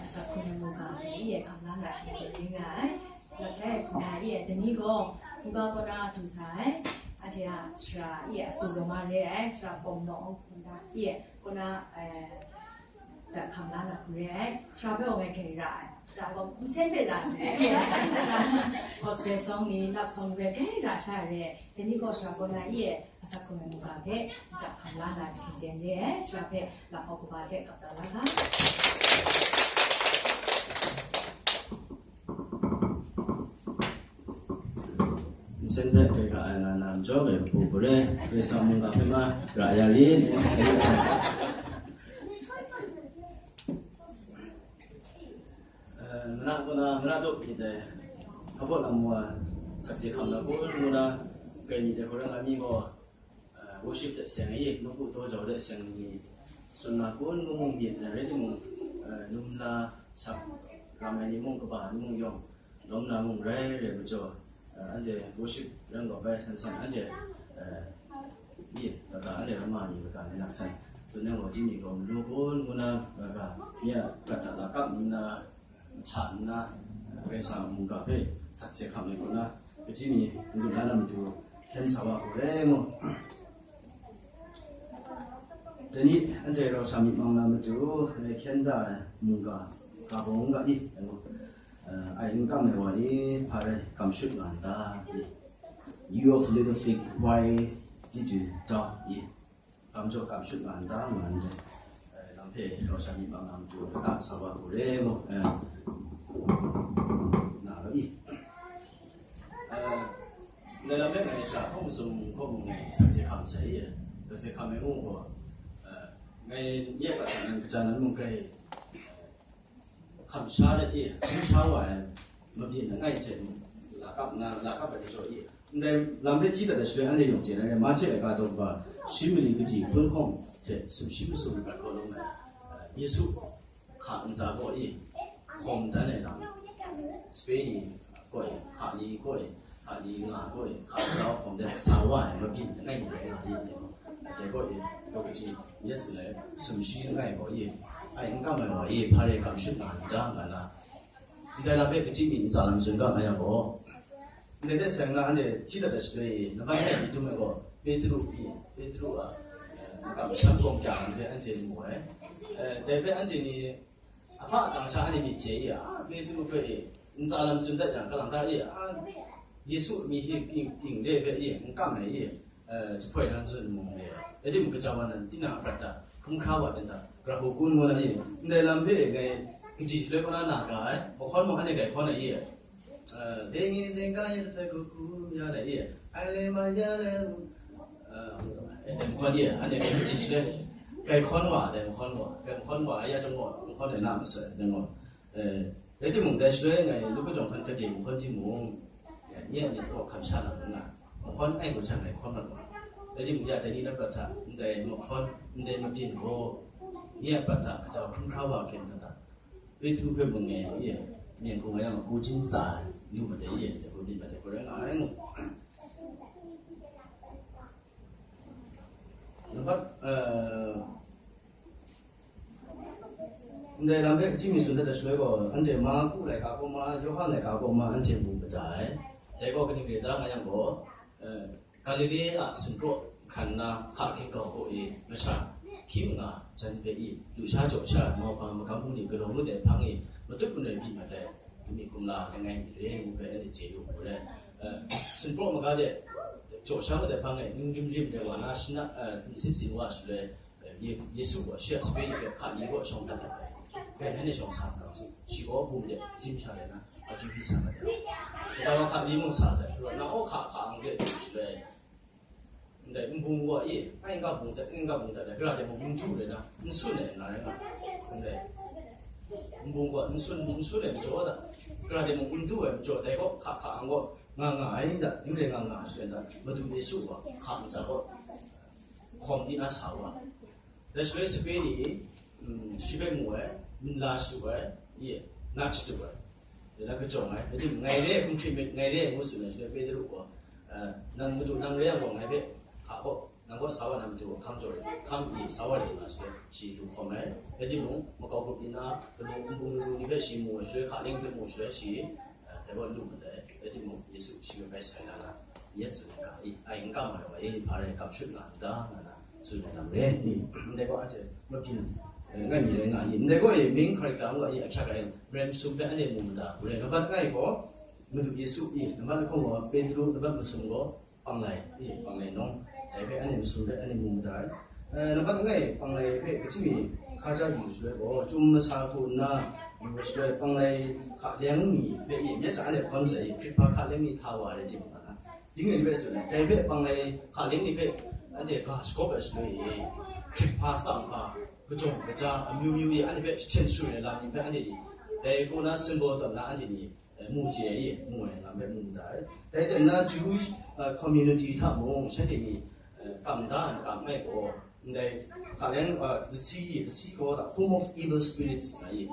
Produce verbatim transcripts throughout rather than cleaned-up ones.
Asak hkrung ai mungga hpe i e hkam la na hte chye ning ra ai. Lat dai hku na i e, dai ni gaw, hkungga kaw na du sa ai, anhte a sara i e, a su gaw ma re ai, sara pawng nawng hku na i e, kaw na, eh, da hkam la na hku re ai, sara hpe gaw ngai grai ra ai, da gaw nsen hpe ra ai, sara gospel song ni, love song ni hpe grai ra sha ai re ai, dai ni gaw sara kaw na i e, Asak hkrung ai mungga hpe, ntak hkam la na hte teng re ai, sara hpe, lakau kaba hte kap dat la ga. Nsen hpe grai ra ai nga na majaw, grai hpu hpu re, grai sa mungga hpe ma ra ya rit. Eh, mana kaw na, mana dawp myit dai, hpa lam wa, sakse hkam na kun ngu na, grai myit dai hkawrang a mi gaw, eh, worship hte seng ai, mapu taw jau hte seng ni, tsun na kun ngu mung myit na rai timung, eh, num la sak ram ai ni mung, kaba ni mung yawng, lawm na mung rai rai majaw, eh, anhte worship ran gaw bai san san anhte, eh, ye, kata anhte rama ni kata ni laksan. Tsun yang gaw, ji ni gaw, manu kun ngu na, kata, ya, kata la kap ni na, hta nna, Karai Kasang a mungga hpe sakse hkam ai kaw na, kaji mi n-gun la na matu hkyen sa wa hku re ngu. Dai ni anhte rau sha myit mang na matu, ngai hkyen da ai mungga, ga bawng ga i, ngu. Uh, ai n kam ai wa e, hpa rai kam shut nga n ta? You of little faith, why did you doubt? Kam jaw kam shut nga n ta, nga n dai. Eh, lam hpe rau sha myit mang na matu, lata sa wa hku re ngu, eh, na ro i. Eh, ndai lam hpe ngai sha hkawng masum hkawng mung ngai sakse hkam sai i, sakse hkam ai ngu gaw, eh, ngai nye prat hta nan kaja nan mung grai, hkam sha dat e, hkam sha wa ai mabyin langai hte mung, la kap nna, la kap ai majaw e, ndai lam hpe hti dat ai shaloi, anhte yawng chye ai, Mahte laika daw kaba shi mali kaji hpun hkawng hte sumshi masum prat kau lawm ai, Yesu hka ntsa kaw e, hkawm dan ai lam, sape ni kaw e, hka ni kaw e, hka ni nga kaw e, hka ntsa hkawm dan sa wa ai mabyin langai mi rai nga li, dai kaw e, daw kaji, ya tsun ai, sumshi langai kaw e, ai n kam ai wa e, hpa rai kam shut nga n ta nga na, ndai lam hpe kaji mi ntsa lam tsun ga nga yang gaw, ndai hte seng na anhte hti dat ai shaloi e, nambat ngai mi dum ai gaw, Petru i, Petru a, eh, kam sham gawng kya ai hpe anhte mu ai. Eh, dai hpe anhte ni, ahpa a tang sha anhte myit chye i, a, Petru hpe e, ntsa lam tsun dat yang, kalang ta e, a, Yesu a mi hte ting, ting re hpe e, n kam ai e, eh, jahpoi nan tsun mu re. Rai timung, kaja wa nan, tinang a prat hta, hkrum hkra wa dan hta, gara hku kun ngu na e, ndai lam hpe ngai kaji shaloi kaw na na ga ai, mahkawn mung anhte grai hkawn ai e, eh, dai ni seng ga ya hpe hku kun ya na e, ai le ma ya le, eh, eh, dai mahkawn e, anhte grai kaji shaloi, grai hkawn wa, dai mahkawn wa, grai mahkawn wa, ya chyawm gaw, mahkawn e na masai, dai gaw, Eh, rai timung, dai shaloi ngai lupawt jawng hkan kade mahkawn timung, eh, nye a myit gaw hkam sha na n nga, mahkawn ai gaw sha ngai hkawn mat wa. Rai timung, ya dai ni na prat hta, ndai mahkawn, ndai mabyin gaw, nye a prat hta kaja hkrum hkra wa hkyen hta, Petru hpe mung e, ye, myen hkung nga yang, hku jin tsa ai, lu mat ai, ye, hku byin mat ai, hku rai nga ai ngu. Nambat, eh, ndai lam hpe kaji mi tsun dat ai shaloi gaw, anhte Marku laika kaw ma, Yawhan laika kaw ma, anhte mu mada ai. Dai gaw kaning re ta nga yang gaw, eh, Galile a sumpraw hkran na hka hkingkau hku e masha hkyi manga jan hpe i, lusha jaw sha, nawpa magam hku ni galaw ngut ai hpang e matut manoi byin mat ai, lami kumla langai mi re ngu hpe anhte chye yu mu ai. Eh, sumpraw maga de jaw sha mat ai hpang e, n rim rim de wa na, shana, eh, n sin sin wa shaloi, eh, Ye-, Yesu gaw shi a sape ni hpe hka ni kaw shawng dat ai. Bai nan e shawng sa hkang su, shi gaw bum de zim sha rai na, a chyu hpyi sa mat ai. Kaja wa hka ni mung sa sai, na aw hka hka ang de du shaloi, ndai nbung wa e, ai n ga bung dat, n ga bung dat ai, gara de mung n du rai na, n sun ai, nga rai nga, ndai nbung wa n sun, n sun ai majaw da, gara de mung n du ai majaw, dai gaw hka hka ang gaw nga nga ai da, yu rai nga nga shaloi da, Madu Yesu gaw hka ntsa gaw hkawm di na sa wa. Dai shaloi sape ni, mm, shi hpe mu ai, nla shadu ai, ye, nat shadu ai. Dai na kajawng ai, rai timung, ngai re ai hkum hkrit myit, ngai re ai ngu tsun ai shaloi, Petru gaw, eh, nang Madu, nang re yang gaw, ngai hpe hka gaw, Nang gaw sa wa na matu hkam jaw rai, hkam pyi sa wa rai nga shaloi, shi lu hkawm ai. Rai timung, makau grup ni na, lamu nbung lamu ni hpe shi mu ai shaloi, hka leng hpe mu shaloi, shi, eh, dai gaw lu mat ai. Rai timung, Yesu shi hpe bai sai na na, n yet tsun ai ga i, ai n kam ai wa e, hpa rai kam shut nga n ta, nga na, tsun ai lam re, i, ndai gaw anhte mabyin, eh, ngai mi rai nga i, ndai gaw e, main character ngu ga i, ahkyak ai, rai masum hpe anhte mu mada, rai nambat langai gaw, Madu Yesu i, nambat lahkawng gaw, Petru, nambat masum gaw, Panglai, i, Panglai nawng, dai hpe anhte masum hpe anhte mu mada ai. Eh, nambat langai, Panglai hpe kachyi mi hka ja yu shaloi gaw, chyum masa hku nna yu shaloi, Panglai hka leng mi hpe i, myit sa anhte hkawn sai i, Hkrit hpa hka leng mi hta wa ai rai timung nga na. Ding ni hpe tsun ai, dai hpe Panglai hka leng ni hpe anhte ga shakawp ai shaloi i, Hkrit hpa tsang hpa, kajawng kaja, amyu myu i, anhte hpe jahten shu ai lam ni hpe anhte ni, dai kaw na symbol tawn na anhte ni, eh, mu chye ai, mu ai lam hpe mu mada ai. Dai hte na Jewish, eh, community hta mung, shanhte ni, eh, kam da ai makam ai gaw, ndai hka leng, eh, the sea, the sea gaw, the home of evil spirits nga i,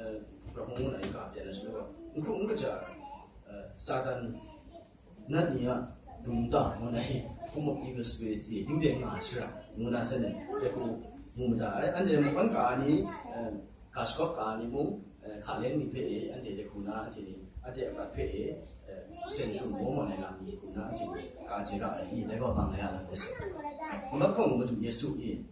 eh, Rahmung ngu na i ga byan ai shaloi gaw, n hkrup n kaja, eh, Satan nat ni a dum ta ngu na i, home of evil spirits i, dingde nga ai shara, ngu na shanhte, dai hku mu mada ai. Anhte mahkawn ka ni, eh, ga shakawp ka ni mung, eh, hka leng ni hpe e, anhte dai hku na, anhte ni, anhte a prat hpe e, eh, sen shum maw maw ai lam ni hku na, anhte ni ka chye ga ai i, dai gaw bang lai a lam rai sai. Ngut hkawng Madu Yesu i,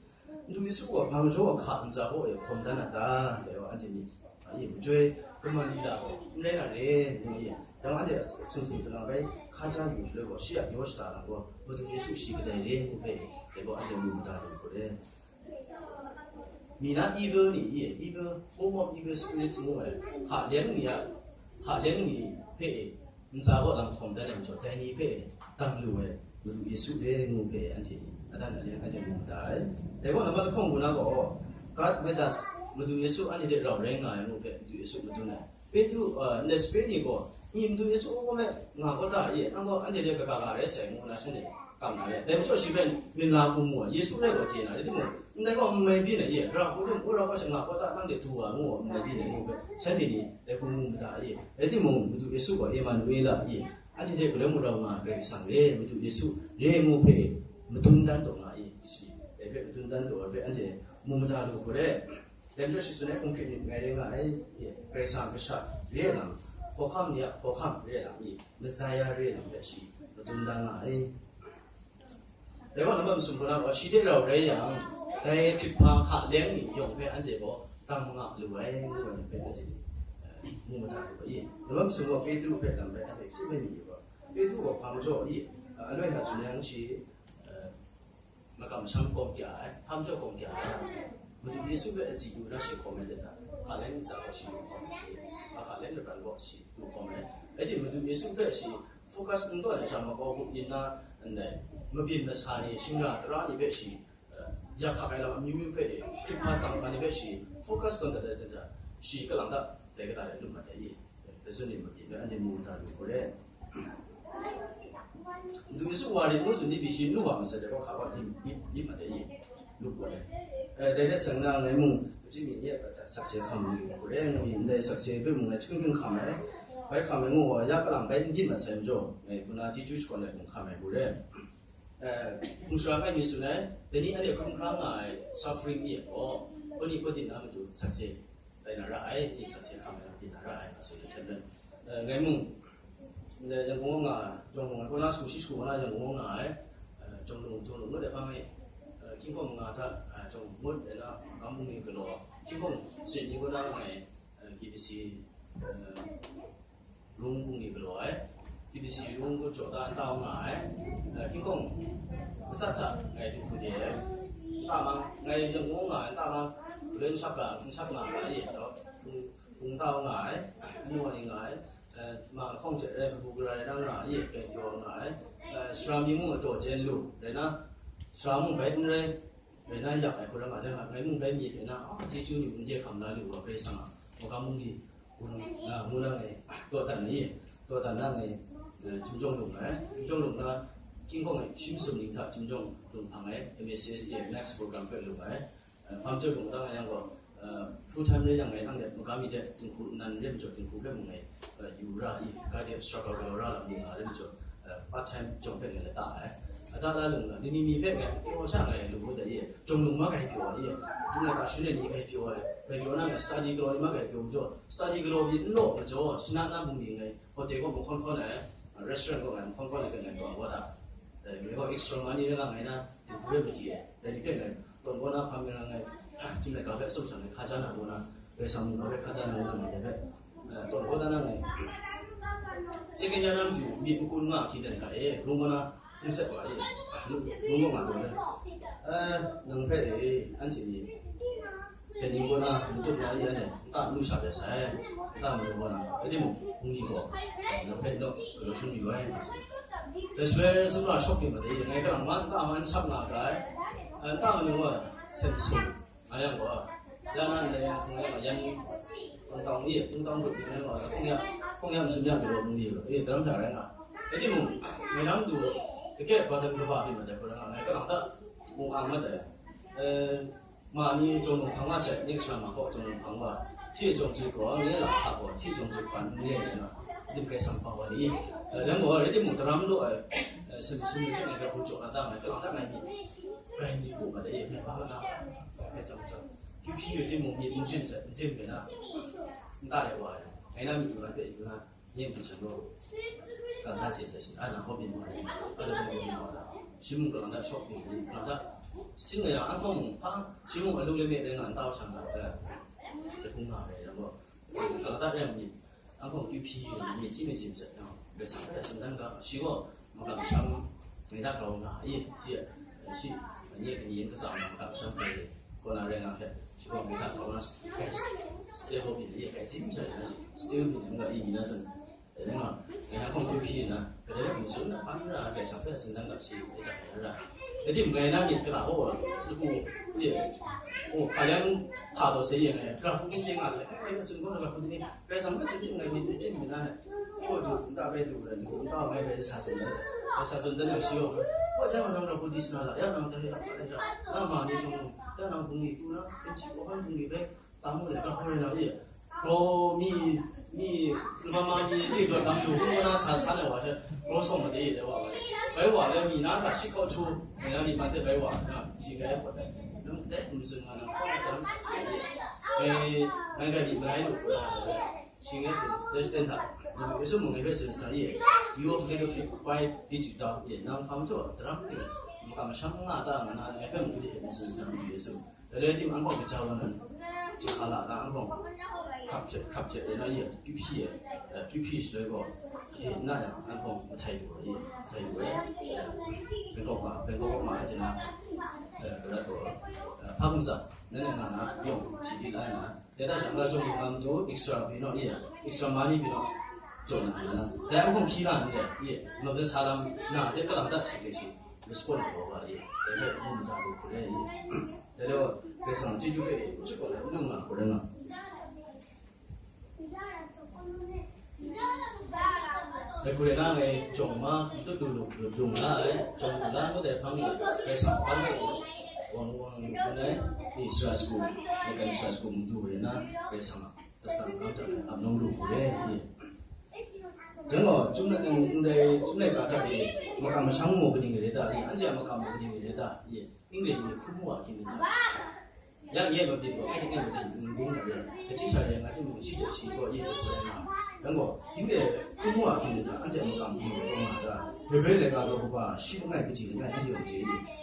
Madu Yesu gaw hpa majaw a hka ntsa gaw e hkawm dan a ta? Dai gaw anhte ni, a i, majoi kaman lila gaw n rai na re, ngu i, dai gaw anhte a sung sung hta na bai hka ja yu shaloi gaw, shi a yaw shada lam gaw, Madu Yesu shi kadai re ngu hpe, dai gaw anhte mu mada lu hku re. Mi na evil ni, i, evil, home of evil spirits ngu ai, hka leng ni a, hka leng ni hpe ntsa gaw lam hkawm dan ai majaw, dai ni hpe dang lu ai Madu Yesu re ngu hpe anhte ni adan aleng anhte mu mada ai. Dai gaw nambat lahkawng hku na gaw, God with us, Madu Yesu anhte hte rau rai nga ai ngu hpe Madu Yesu madun ai. Petru, ah, ndai sape ni gaw, "Ni Madu Yesu hpe nga kau ta, i, nang gaw anhte hte kaga ga rai sai," ngu na shanhte kam na re. Dai majaw shi hpe myit la hku mu ai, Yesu rai gaw chye na, rai timung, ndai gaw n mai byin ai, i, "Ra, Hkristu, Wora gaw sha nga kau ta, nang de du wa," ngu n mai byin ai ngu hpe, shanhte ni dai hku mu mada, i. Rai timung, Madu Yesu gaw Emanuela, i, anhte hte galoi mung rau nga ai Karai Kasang re, Madu Yesu re ngu hpe madun dan taw nga ai, shi dai hpe madun dan taw ai hpe anhte mu mada lu hku re. Dai majaw shi tsun ai, hkungkrit myit ngai rai nga ai, Karai Kasang a kasha re ai lam, hkawhkam ni a hkawhkam re ai lam i, Messiah re ai lam hpe shi madun da nga ai. Dai gaw, nambat masum hku na gaw, shi hte rau rai yang, dai Hkrit hpa hka leng ni yawng hpe anhte gaw dang manga lu ai, ngu ai hpe, anhte ni, eh, mu mada lu ai. Nambat masum gaw Petru hpe lam hpe anhte shi hpe mi yu gaw, Petru gaw hpa majaw i, aloi a tsun yang shi, eh, makam masham kawm kya ai, hpa majaw kawm kya ai, Madu Yesu hpe azi yu na shi hkawm ai de ta, hka leng ntsa gaw shi lu hkawm ai, hka leng lapran gaw shi lu hkawm ai. Rai timung, Madu Yesu hpe shi focus n tawn ai sha, makau grup yin na, ndai mabyin masa ni, shingra tara ni hpe shi, eh, ya hkak ai lam amyu myu hpe e, Hkrit hpa tsang hpa ni hpe shi focus tawn dat ai hte, shi kalang ta dai kata rai lu mat ai i? Dai zawn ni mabyin hpe anhte mu mada lu hku re. Madu Yesu wa rit ngu tsun ni pyi shi nu wa masai de gaw, hka gaw lim, lim, lim mat ai i? Lu hku re. Eh, dai hte seng na ngai mung, kachyi mi ni a prat hta sakse hkam lu hku re, ngu i, ndai sakse hpe mung ngai chying chying hkam ai. Bai hkam ai ngu gaw, ya kalang bai n byin mat sai majaw, ngai hku na chyeju shakawn ai hkum hkam ai hku re. Eh, hkum shara ai mi tsun ai, dai ni anhte hkrum hkra nga ai suffering ni a gaw, kawni kawdin na matu sakse tai na ra ai, ni sakse hkam ai lam byin na ra ai, nga tsun ai hte maren, eh, ngai mung, eh, Yangon nga, Yangon nga, kaw na shagu shi shagu kaw na Yangon nga ai, eh, Jawng Lung, Jawng Lung ngut ai hpang e, eh, hkying hkawng manga hta, eh, Jawng Lung ngut ai na, Kam Bung ni galaw, hkying hkawng seng ni kaw na nga ai, eh, K B C, eh, Rung Bung ni galaw ai, K B C Rung Bung jaw ta nta nga ai, eh, hkying hkawng matsat hta ngai du hku de ai, nta mang, ngai Yangon nga ai, nta mang, ren shap ga, n shap nga ai, eh, Rung, Rung Tau nga ai, anu wa ni nga ai, eh, ma lahkawng hte rai, kabu gara rai na nga ai, eh, Peng Kyaw nga ai, eh, sara mi mung a daw jen lu rai na, sara mung bai n rai, rai na yak ai hku rai nga, dai nga, ngai mung bai myit rai na, a, chyeju ni mung de hkam la lu wa, Karai Kasang a, wa ga mung di, gun na, ngu na ngai, taw dan na i, taw dan na ngai, eh, Chyum Jawng Lung ai, Chyum Jawng Lung na, hkying hkawng e, shi masum ning hta Chyum Jawng Lung hpang ai, M A C S E ai next program hpe lu ai, eh, hpa majaw lung dang ai yang gaw, eh, full time rai yang ngai nang de, maga mi de, dinghku nnan re majaw, dinghku hpe mung ngai, eh, yu ra i, ga de struggle galaw ra lam ni nga re majaw, eh, part time jawng hpe ngai la ta ai. Ata la lung na, ni ni ni hpe ngai, pyaw sha ngai lu ngut ai, jawng lung ma gai pyaw ai, jung na ka shun ai ni gai pyaw ai, gai pyaw na ngai, study galaw ni ma gai pyaw majaw, study galaw pyi n law majaw, shana na bungli ngai, hotel kaw mahkawn hkawn ai, restaurant kaw ngai mahkawn hkawn ai hpe ngai tawn kau da. Dai ni gaw extra money rai nga ngai na, dinghku rai machyi ai, dai ni hpe ngai tawn kau na hpa mi ra ngai, jung na ka hpe atsum sha ngai hkaja na kau na, Karai Kasang mung hpe hkaja na kau na, ngai dai hpe, eh, tawn kau da na ngai. Second year na matu myit makun nga hkying dan hta e, rung kau na, hpung set wa e, rung kau nga tawn e. Eh, nang hpe e, anhte ni, Dai ni kaw na, n tup na, i anhte, nta nu sha bai sai, nta mayu kaw na, rai timung, bungli gaw, nang hpe naw, galaw shun yu ai, nga tsun. Dai shaloi, sumla shawk yu ma dai, ngai kalang ma, nta ma n shap nga ga ai, nta mayu gaw, Samson, nga yang gaw, ya na ndai yang hkung yang, yan ni, hkungtang ni, hkungtang dut ni yang gaw, hkung ya, hkung ya masum ya galaw bungli gaw, e, daram hta rai nga. Rai timung, ngai na matu, kake ba dan kaba byin ma dai, hkoi rai nga, ngai kalang ta, mung ang ma dai, e, Ma ni jawng mung hpang wa sai, nye kasha ma kaw jawng mung hpang wa, hti jawng chye gaw, nye la hta gaw, hti jawng chye hpan n re ai na, dim Karai Kasang pa wa ni. Eh, lam gaw, rai timung, daram law ai, eh, sumsum ni hpe ngai gaw hku jaw na ta ngai, kalang ta ngai ni, rai ni, bu ma dai, e, hpe ba na, hpe jang jang, kyu hpyi rai timung, myit n zin sai, n zin bai na, n ta ai wa ai, ngai na myit yu na hpe yu na, Yin hpyi hkyen gaw, kang hta chye sai shi, a nang hkawm byin wa ai, a nang hkawm byin wa ai, shi mung kalang hta shawk byin ai, kalang hta, shing nga yang, an hkawng mung hpa, shi mung alu le me rai nga, n tau shang nga, eh, hkung nga ai, yang gaw, kalang hta rai myit, an hkawng kyu hpyi yu myit, chyi myit chyi myit, yang, rai sang, rai sumdan ga, shi gaw, Makam masham ngai hta grau nga, i, shi, shi, nye kani yin kasa makam masham hpe, kaw na rai nga hpe, shi gaw ngai hta grau na, stay hope yin, i, kai sim sha yin, still mi nga, i, mi na tsun, e, nga, ngai hta hkawng hkru hpyi na, kadai rai hkawng tsun na, hpa n ra, Karai Kasang hpe tsun dan ga shi, e, tsang na ra. E tim ngai na myit kara gaw, lukru, i, o, hka yang hta taw se yin ngai, kara hku n chye nga, e, ngai na tsun gaw na kara hku ni, Karai Kasang hpe tsun ni ngai myit n tsin mi na, Kaw du, nta bai du rai, ngu nta mai bai sa tsun ai. Bai sa tsun dan yang shi gaw, wa, ya nang ra bungli sna la, ya nang dai, ya nang dai, ya nang ma ni jung, ya nang bungli du na, yin chi, wa, bungli bai, tam mu le, ga hoi na, ye. Gaw mi, mi, lama ma ni, ni gaw tam du, ngu na sa sa na wa she, gaw sawng ma de, de wa, wa. Bai wa le, mi na ga shi kau chu, mi na mi ma de bai wa, na, shi ga ya kwa dai. Nang dai, ngu sun ma nang, kwa na, dam sa su ye. Bai, nang ga ni, ma rai lu, kwa na, Shi ngai tsun, dai shi ten hta, Yesu mung ngai hpe tsun sa na, ye, you of little faith, why did you doubt? Ye, nang hpa majaw daram hpe makam masham nga ta nga na, ngai hpe mung de tsun sa na, Yesu. Dai le tim an gaw kaja wa nan, jinghka la na an gaw hkrap hte, hkrap hte rai na, ye, kyu hpyi, eh, kyu hpyi shaloi gaw, de na yang, an gaw mahtai lu ai, ye, mahtai lu ai, Bangkok ma, Bangkok ma, jina, eh, karat gaw, eh, hpa hkum sa, nan nga na, yawng, shi di la na, Dai hta sha, nga jawng nga matu, extra pyi naw, iya, extra money pyi naw, jaw na, na, dai ahkang hpyi na n re, iya, ma kasa lam na, dai kalang dat shi hpe shi, respond ai wa, iya, dai hpe mu mada lu hku re, iya. Dai le, Karai Kasang chyeju hpe, iya, n shakawn ai, n lung nga hku rai nga. Dai hku rai na ngai, jawng ma, matut lu lu, lu, lung la ai, jawng lu la, ngut ai hpang, Karai Kasang ban ai, wang wang lu ai, ni sara sagu, ngai kan sara sagu matu rai na, Karai Kasang a, Karai Kasang a, ap nang lu hku re, ni. Jan gaw, chyum na, ndai, chyum na ga hta e, makam masham ngu kaning rai ta, ni, anhte a makam ngu kaning rai ta, ni, ning rai ni, hkrum wa, hkying rai ta. Yang ye mabyin gaw, hkyen hkyen mabyin n gun ai, kachyi sha re nga timung, shi hte shi gaw ye hkrum ai nga. Yang gaw, hkying de hkrum wa hkying de hta, anhte a makam hkrum ai gaw nga ra, Hebre laika gaw kaba shi langai kaji langai anhte yawng chye,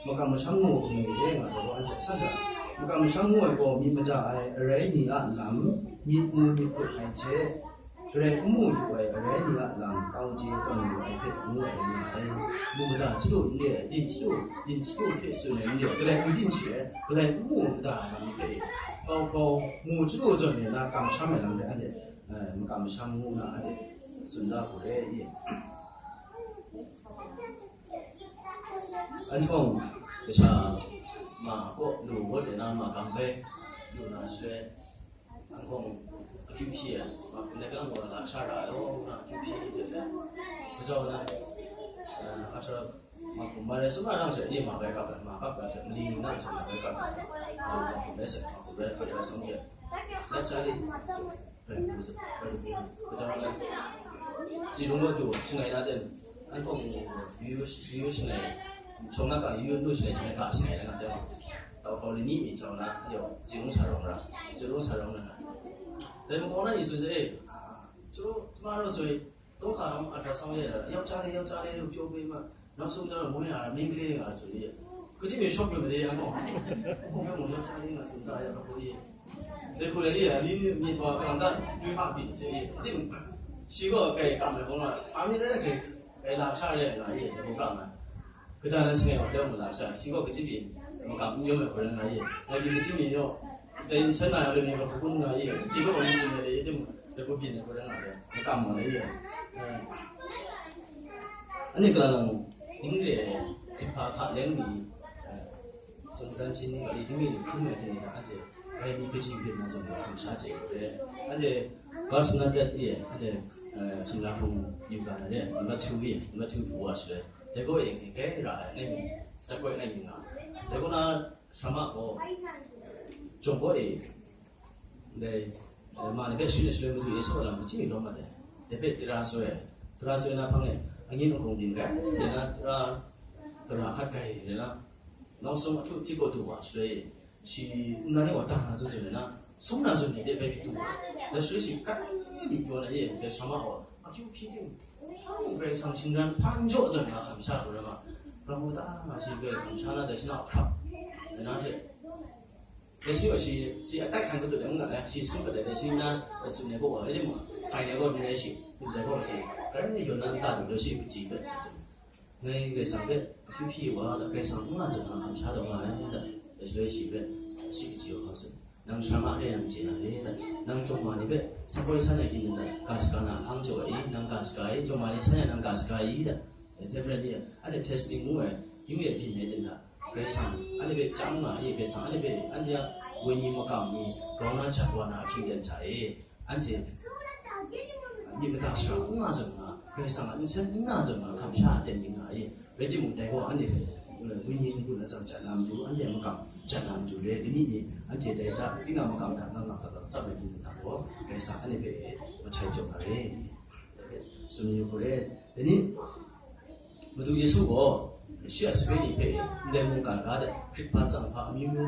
makam masham ngu ai hkrum ni re nga gaw, anhte a san ra, makam masham ngu ai gaw myit maja ai arai ni a lam, myit mu myit hkut ai hte, Karai n mu yu ai arai ni a lam, tau chye tawn yu ai hpe ngu ai rai nga ai. Mu mada chyalu n re ai, byin chyalu, byin chyalu hpe tsun ai n re ai, Karai n byin shi ai, Karai n mu mada ai lam ni hpe, kau hkau, mu chyalu zawn re na, kamsham ai lam hpe anhte, eh, makam masham ngu na anhte tsun da hku re i. Anhtawng, kasha ma kaw lu ngut ai na, ma kam bai lu na shaloi, Anhkawng akyu hpyi ai, ma, ndai kalang gaw lasha ra ai law, nna akyu hpyi ai de le. Majaw na, eh, a hta, ma hkum ma rai, sum a nang hte, e ma bai kap ai, ma kap ai hte, mali ni nang hte ma bai kap ai, ma hkum rai sat, ma hkum rai kap ai, sum hte, lap cha li, so, bai hkum sa, bai hkum, majaw na, tsi lung wa du, shangai na ten, anhkawng, yu, yu shangai, 从那港医院录取来，你还敢起来了？对吧？到后来你没招了，哎呦，只用啥用了，只用啥用了。对，我那意思是，哎，啊，就他妈的，所以都看到阿扎上面的，要家里要家里又标兵嘛，然后送到了摩亚，没给啊，所以，可是你说不对呀，我我没有要家里啊，送到要可以。对，可能也，你你你把刚才对话比这些，定，西瓜可以干嘛？我们旁边的可以，可以拉下来，那也不干嘛。 Kaja nan shangai wa leng mu la sha, shi gaw kaji pyi makam n yawm ai hkoi rai nga ye. Ngai pyi kaji pyi yaw, dai nsen na ya loi ni gaw hkun nga ye. Kaji gaw wa mi tsun ai dai ye tim, dai gaw byin ai hkoi rai nga ye. Makam wa lai ye. Ani kala lang, ning re ai, hpa hka leng ni, sungzan chin ni, gali ning ni hkun ai hte ni hta, anhte, dai ni kaji byin na zawn, hkam sha chye ai re. Anhte, Gas na dat ye, anhte, shingra hpung yu ga na re, number two ye, number two wa shi le. Dai gaw e, kai ra ai, ngai mi, sakoi ngai mi nga. Dai gaw na, shama gaw, jawng gaw e, dai, ma ni hpe shi ni shi loi madu Yesu a lam kaji mi lawm mat ai. Dai hpe tara soi ai, tara soi na hpang e, angyin ahkung din rai, dai na tara, tara hkat gai, dai na, nawng sung ahtu hti gaw du wa shi loi, shi nna ni gaw dang na zun zun na, sum na zun ni de bai hpyi tu. Da shi shi kai mi pyaw na ye, dai shama gaw, akyu hpyi ting, hpa mung Karai Kasang shingran hpa n jaw zawn na hkam sha lu rai ma, rau da nga shi Karai hkam sha na dai shi na hprap, dai na hte, dai shi gaw shi, shi atai hkan katu dai mung na dai, shi sum kat dai, dai shi na, tsun ai gaw wa rai de mung, hkai dai gaw n rai shi, dai gaw shi, Karai ni yawn na nta du da shi kaji bai sa zun. Ngai Karai Kasang hpe akyu hpyi wa da, Karai Kasang n nga zawn na hkam sha taw nga ai da, dai shaloi shi hpe shi kaji wa hkam tsun. Nang shama hte nang chye na re da, nang chawma ni hpe sa koi san ai hkying da, ga shaga na hkang jaw ai, nang ga shaga ai, chawma ni san ai nang ga shaga ai da, dai hte maren ni, anhte testing ngu ai, yu e byin ai din da, Karai Kasang anhte hpe chyam nga ai, Karai Kasang anhte hpe, anhte a wenyi makam ni grau na jat wa na ahkying ten hta e, anhte myit mada shara n nga zawn nga, Karai Kasang a nsen n nga zawn nga, hkam sha aten myit nga ai. Rai timung, dai gaw anhte hpe, eh, wenyi n-gun atsam jat na matu, anhte a makam jat na matu re, lani ni anhte dai hta, tinang makam hta nga nga ga ga tsap ai hkying hta gaw, Karai Kasang anhte hpe mahtai jaw na re. Tsun yu hku re. Lani, Madu Yesu gaw, shi a sape ni hpe ndai mungkan ga de, hkrit hpa tsang hpa amyu myu,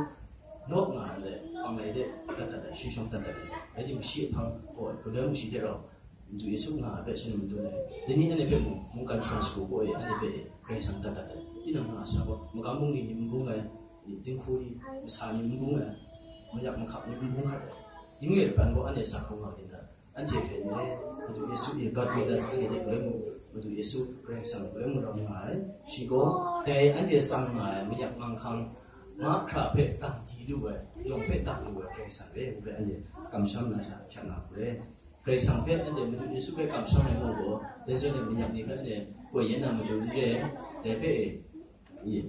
nawk nga ai de, pangngai de, dat dat ai, shi shawng dat dat ai. Rai timung, shi a hpang gaw, galoi mung shi hte rau, Madu Yesu nga ai hpe shanhte madun ai. Dai ni anhte hpe mung, mungkan shara shagu gaw e, anhte hpe e, Karai Kasang dat dat ai. Tinang nga ai sha gaw, magam bungli ni n bung ai, dinghku ni, masa ni n bung ai, mayak mahkap ni n bung hkat ai. Dingle ai pran gaw anhte sa hkrum nga ai din da. Anhte hpe ni, Madu Yesu e God with us anhte hte galoi mung, Madu Yesu Karai Kasang galoi mung rau nga ai. Shi gaw, dai anhte tsang nga ai mayak manghkang, mahkra hpe dang di lu ai, yawng hpe dang lu ai Karai Kasang re, ngu hpe anhte kamsham na sha, hkyak na hku re. Karai Kasang hpe anhte Madu Yesu hpe kamsham ai mung gaw, dai zawn e mayak ni hpe anhte koi yen na matu n re, dai hpe e, i,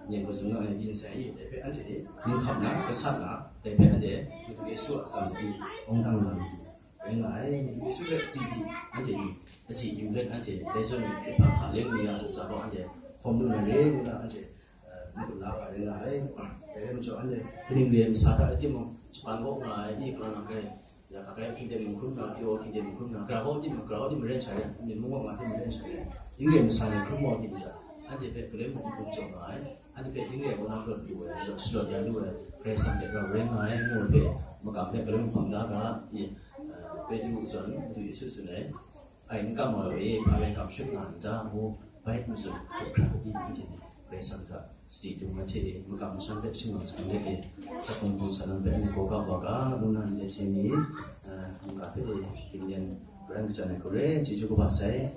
yen hkau tsun na ai yin sai i, dai hpe anhte ni, ning hkap na, gasat na, dai hpe anhte Madu Yesu a atsam ni, awng dang na matu, rai nga ai. Madu Yesu hpe asi si, anhte ni, asi yu let anhte, dai zawn e, hkrit hpa hka leng ni a ntsa gaw anhte, hkawm lu na re, ngu na anhte, eh, n-gun la ga rai nga ai. Dai rai majaw, anhte kaning re ai masa hta rai timung, Japan kaw nga ai, i, kalang nang rai, ya, hka rai hkying de mung hkrum na, pyaw hkying de mung hkrum na, gara hkaw timung, gara hkaw timung maren sha rai, mung kaw nga timung maren sha rai, ning re ai masa ni hkrum maw hkying de, anhte hpe galoi mung n-gun jaw nga ai, anhte hpe ning re ai kaw na lawt lu ai, lawt shalawt ya lu ai, Karai Kasang hte rau rai nga ai, ngu ai hpe, makam hpe galoi mung hpang da ga, i, eh, Petru zawn, Madu Yesu tsun ai. Ai n kam ai e, hpa rai kam shut nga n ta ngu, bai n tsun hkrup hkra di, anhte ni Karai Kasang hta sadi dung ai hte e, makam masham hpe shingwang jang let e, sakung bung sa lam hpe anhte gaw ga wa ga, ngu na anhte hte ni, eh, mungga hpe e, hpinglyan garan majan ai hku re, chyeju kaba sai.